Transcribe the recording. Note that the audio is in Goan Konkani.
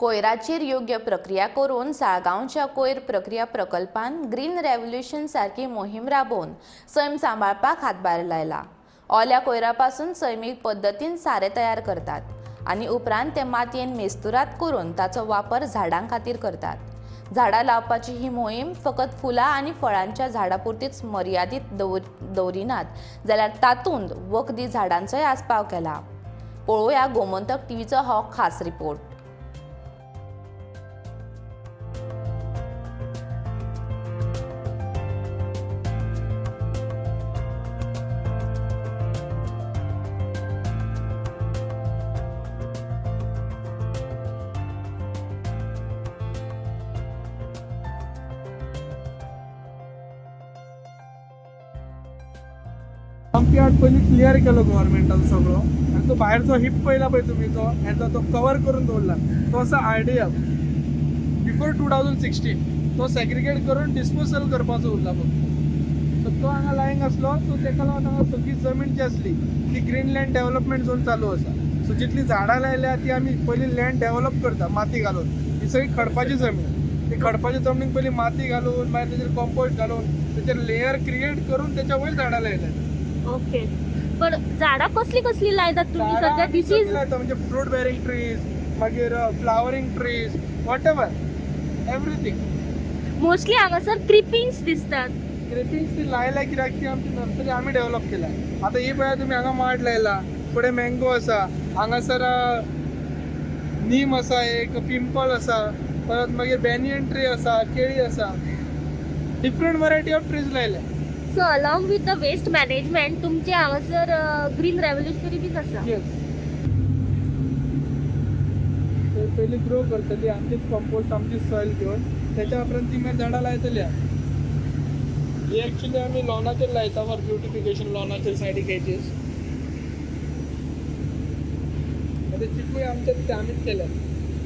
कोयराचेर योग्य प्रक्रिया करून साळगांवच्या कोयर प्रक्रिया प्रकल्पान ग्रीन रेव्होल्युशन सारकी मोहीम राबोवन सैम सांबाळपाक हातभार लायला. ओल्या कोयरापासून सैमीक पद्दतीन सारें तयार करतात आनी उपरांत ते मातयेन मेस्तुरात करून ताचो वापर झाडां खातीर करतात. झाडां लावपाची ही मोहीम फकत फुलां आनी फळांच्या झाडां पुरतीच मर्यादीत दवरिनात जाल्यार तातूंत वखदी झाडांचोय आस्पाव केला. पळोवया गोमंतक टीव्हीचो हो खास रिपोर्ट. डंपयार्ड पयलीं क्लियर केलो गव्हर्मेंटान सगळो आनी तो भायरचो हिप पयला पळय तुमी तो हेचो तो कवर करून दवरला. तो आसा आरडीएफ बिफोर 2016 तो सेग्रिगेट करून डिस्पोजल करपाचो उरला फक्त. सो तो हांगा लायंग आसलो. सो तेका लागून हांगा सगळी जमीन जी आसली ती ग्रीन लँड डेव्हलपमेंट झोन चालू आसा. सो जितली झाडां लायल्या ती आमी पयलीं लँड डेव्हलप करता माती घालून. ही सगळी खडपाची जमीन, ती खडपाच्या जमनीक पयलीं माती घालून मागीर तेजेर कंपोस्ट घालून तेचेर लेयर क्रिएट करून तेच्या वयर झाडां लायल्या. ओके, पण झाडां कसली कसली लायतात तुम्ही सध्या? This is म्हणजे फ्रूट बेरिंग ट्रीज, मागीर flowering trees, whatever everything. Mostly हांगासर क्रिपिंग्स दिसतात. क्रिपिंग्स ती लायल्या कित्याक ती आमची नर्सरी आमी डेव्हलप केल्या. आतां ही पळया तुमी हांगा माड लायला, फुडें मँगो आसा, हांगासर नीम आसा, एक पिंपल आसा, परत मागीर बॅनियन ट्री आसा, केळी आसा. डिफरंट वरायटी ऑफ ट्रीज लायल्या. So along with the waste management तुमचे हांगासर ग्रीन रेव्होल्युशनरी बीन आसा. येस, पयलीं ग्रो करतली आमचीच कंपोस्ट, आमची सॉयल घेवन त्याच्या उपरांत ती मागीर झाडां लायतली. ही एक्चुली आमी लॉनाचेर लायता फॉर ब्युटिफिकेशन, लॉनाचेर सायडीक हेजीस. आतां चिकूय आमचे ते आमीच केल्या.